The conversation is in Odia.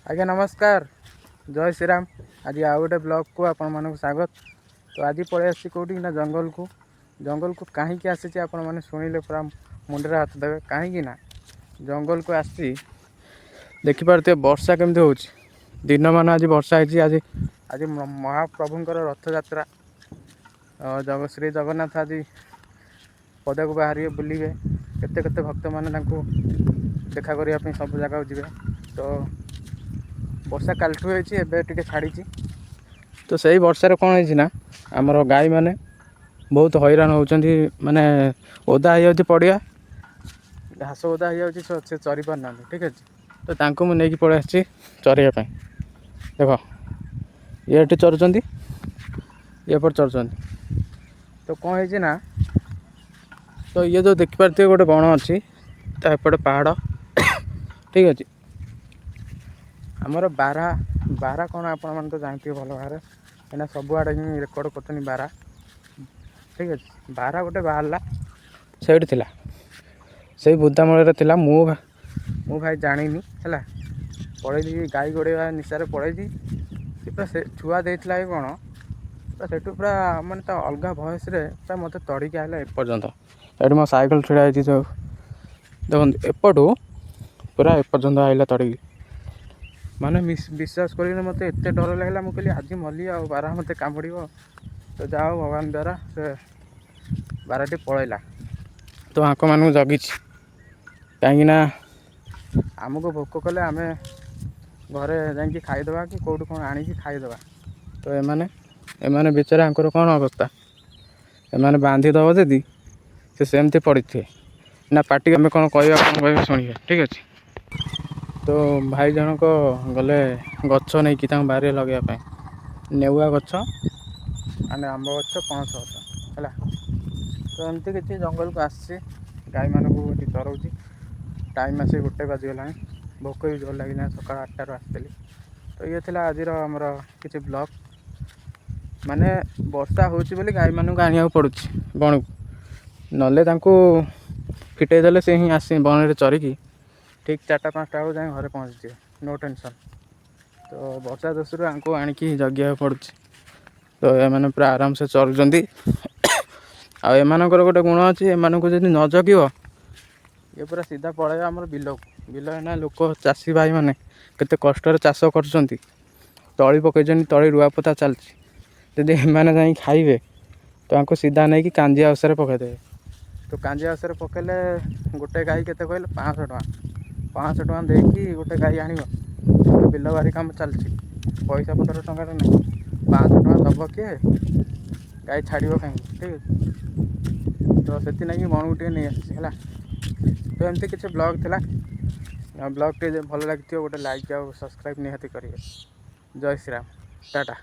ଆଜ୍ଞା ନମସ୍କାର, ଜୟ ଶ୍ରୀରାମ। ଆଜି ଆଉ ଗୋଟେ ବ୍ଲଗ୍କୁ ଆପଣମାନଙ୍କୁ ସ୍ୱାଗତ। ତ ଆଜି ପଳେଇ ଆସିଛି କେଉଁଠି ନା ଜଙ୍ଗଲକୁ। ଜଙ୍ଗଲକୁ କାହିଁକି ଆସିଛି, ଆପଣମାନେ ଶୁଣିଲେ ପୁରା ମୁଣ୍ଡରେ ହାତ ଦେବେ। କାହିଁକି ନା ଜଙ୍ଗଲକୁ ଆସିଛି, ଦେଖିପାରୁଥିବେ ବର୍ଷା କେମିତି ହେଉଛି। ଦିନମାନ ଆଜି ବର୍ଷା ହେଇଛି। ଆଜି ଆଜି ମହାପ୍ରଭୁଙ୍କର ରଥଯାତ୍ରା। ଶ୍ରୀ ଜଗନ୍ନାଥ ଆଜି ପଦାକୁ ବାହାରିବେ, ବୁଲିବେ। କେତେ କେତେ ଭକ୍ତମାନେ ତାଙ୍କୁ ଦେଖା କରିବା ପାଇଁ ସବୁ ଜାଗାକୁ ଯିବେ। ତ ବର୍ଷା କାଲିଠୁ ହେଇଛି, ଏବେ ଟିକେ ଛାଡ଼ିଛି। ତ ସେଇ ବର୍ଷାରେ କ'ଣ ହେଇଛି ନା ଆମର ଗାଈମାନେ ବହୁତ ହଇରାଣ ହେଉଛନ୍ତି। ମାନେ ଓଦା ହେଇଯାଉଛି ପଡ଼ିଆ, ଘାସ ଓଦା ହେଇଯାଉଛି, ସେ ଚରି ପାରୁନାହାନ୍ତି। ଠିକ୍ ଅଛି, ତ ତାଙ୍କୁ ମୁଁ ନେଇକି ପଳେଇ ଆସିଛି ଚରିବା ପାଇଁ। ଦେଖ, ଇଏ ଏଠି ଚରୁଛନ୍ତି, ଇଏ ଏପଟେ ଚରୁଛନ୍ତି। ତ କ'ଣ ହେଇଛି ନା, ତ ଇଏ ଯେଉଁ ଦେଖିପାରୁଥିବେ ଗୋଟେ ବଣ ଅଛି, ତା ଏପଟେ ପାହାଡ଼। ଠିକ୍ ଅଛି, ଆମର ବାରହା। ବାରହା କ'ଣ, ଆପଣମାନେ ତ ଜାଣିଥିବେ ଭଲ ଭାବରେ, କାହିଁକିନା ସବୁଆଡ଼େ ହିଁ ରେକର୍ଡ଼ କରୁଛନ୍ତି ବାରହା। ଠିକ୍ ଅଛି, ବାରହା ଗୋଟେ ବାହାରିଲା, ସେଇଠି ଥିଲା, ସେଇ ବୁଦାମୂଳରେ ଥିଲା। ମୁଁ ଭାଇ ଜାଣିନି ହେଲା, ପଳେଇଲି ଗାଈ ଗୋଡ଼େଇବା ନିଶାରେ ପଳେଇଛି। ସେ ପୁରା ସେ ଛୁଆ ଦେଇଥିଲା କି କ'ଣ, ପୁରା ସେଠୁ ପୁରା ମାନେ ତା ଅଲଗା ଭଏସ୍ରେ ପୁରା ମୋତେ ତଡ଼ିକି ଆଇଲା ଏପର୍ଯ୍ୟନ୍ତ। ଏଠି ମୋ ସାଇକେଲ ଛିଡ଼ା ହେଇଛି ସବୁ ଦେଖନ୍ତୁ, ଏପଟୁ ପୁରା ଏପର୍ଯ୍ୟନ୍ତ ଆଇଲା ତଡ଼ିକି। ମାନେ ବିଶ୍ୱାସ କରିବେନି, ମୋତେ ଏତେ ଡର ଲାଗିଲା। ମୁଁ କହିଲି ଆଜି ମଲି ଆଉ, ବାରହା ମୋତେ କାମୁଡ଼ିବ। ତ ଯାହା ହଉ, ଭଗବାନ ଦ୍ୱାରା ସେ ବାରହାଟି ପଳେଇଲା। ତ ଆଙ୍କମାନଙ୍କୁ ଜଗିଛି, କାହିଁକିନା ଆମକୁ ଭୋକ କଲେ ଆମେ ଘରେ ଯାଇକି ଖାଇଦେବା କି କେଉଁଠୁ କ'ଣ ଆଣିକି ଖାଇଦେବା। ତ ଏମାନେ ବିଚରା, ଆଙ୍କର କ'ଣ ଅବସ୍ଥା? ଏମାନେ ବାନ୍ଧିଦେବ ଯଦି ସେ ସେମିତି ପଡ଼ିଥିବେ ନା ପାଟି ଆମେ କ'ଣ କହିବା, କ'ଣ କହିବା ଶୁଣିବେ। ଠିକ୍ ଅଛି, ତ ଭାଇ ଜଣକ ଗଲେ ଗଛ ନେଇକି ତାଙ୍କ ବାରିରେ ଲଗେଇବା ପାଇଁ, ନେଉଆ ଗଛ, ମାନେ ଆମ୍ବ ଗଛ, ପଣସ ଗଛ ହେଲା। ତ ଏମିତି କିଛି ଜଙ୍ଗଲକୁ ଆସିଛି, ଗାଈମାନଙ୍କୁ ଏଠି ଚରଉଛି। ଟାଇମ୍ ଆସି 1 ବାଜିଗଲାଣି, ଭୋକ ବି ଜୋର ଲାଗିଲାଣି, ସକାଳ 8ଟାରୁ ଆସିଥିଲି। ତ ଇଏ ଥିଲା ଆଜିର ଆମର କିଛି ବ୍ଲଗ୍। ମାନେ ବର୍ଷା ହେଉଛି ବୋଲି ଗାଈମାନଙ୍କୁ ଆଣିବାକୁ ପଡ଼ୁଛି ବଣକୁ, ନହେଲେ ତାଙ୍କୁ ଫିଟେଇ ଦେଲେ ସେ ହିଁ ଆସି ବଣରେ ଚରିକି ଠିକ୍ 4ଟା 5ଟା ବେଳକୁ ଯାଇ ଘରେ ପହଞ୍ଚିଯିବେ, ନୋ ଟେନସନ୍। ତ ବର୍ଷା ଦୋଷରୁ ଆଙ୍କୁ ଆଣିକି ଜଗିବାକୁ ପଡ଼ୁଛି। ତ ଏମାନେ ପୁରା ଆରାମସେ ଚରୁଛନ୍ତି। ଆଉ ଏମାନଙ୍କର ଗୋଟେ ଗୁଣ ଅଛି, ଏମାନଙ୍କୁ ଯଦି ନ ଜଗିବ, ଇଏ ପୁରା ସିଧା ପଳେଇବ ଆମର ବିଲକୁ। ବିଲ ଏଇନା ଲୋକ ଚାଷୀ ଭାଇମାନେ କେତେ କଷ୍ଟରେ ଚାଷ କରୁଛନ୍ତି, ତଳି ପକେଇଛନ୍ତି, ତଳି ରୁଆପୋତା ଚାଲିଛି। ଯଦି ଏମାନେ ଯାଇ ଖାଇବେ, ତ ଆଙ୍କୁ ସିଧା ନେଇକି କାଞ୍ଜିଆ ଓଷାରେ ପକାଇଦେବେ। ତ କାଞ୍ଜିଆ ଓଷାରେ ପକାଇଲେ ଗୋଟେ ଗାଈ କେତେ କହିଲେ? 500 ଟଙ୍କା। 500 ଟଙ୍କା ଦେଇକି ଗୋଟେ ଗାଈ ଆଣିବ? ତ ବିଲ ବାରି କାମ ଚାଲିଛି, ପଇସା ପତ୍ର ଟଙ୍କାଟା ନାହିଁ। 500 ଟଙ୍କା ଦେବ କିଏ? ଗାଈ ଛାଡ଼ିବ କାହିଁକି? ଠିକ୍ ଅଛି, ତ ସେଥିଲାଗି ବଣକୁ ଟିକେ ନେଇ ଆସିଛି ହେଲା। ତ ଏମିତି କିଛି ବ୍ଲଗ୍ ଥିଲା। ଆଉ ବ୍ଲଗ୍ଟି ଯଦି ଭଲ ଲାଗିଥିବ, ଗୋଟେ ଲାଇକ୍ ଆଉ ସବସ୍କ୍ରାଇବ୍ ନିହାତି କରିବେ। ଜୟ ଶ୍ରୀରାମ, ଟାଟା।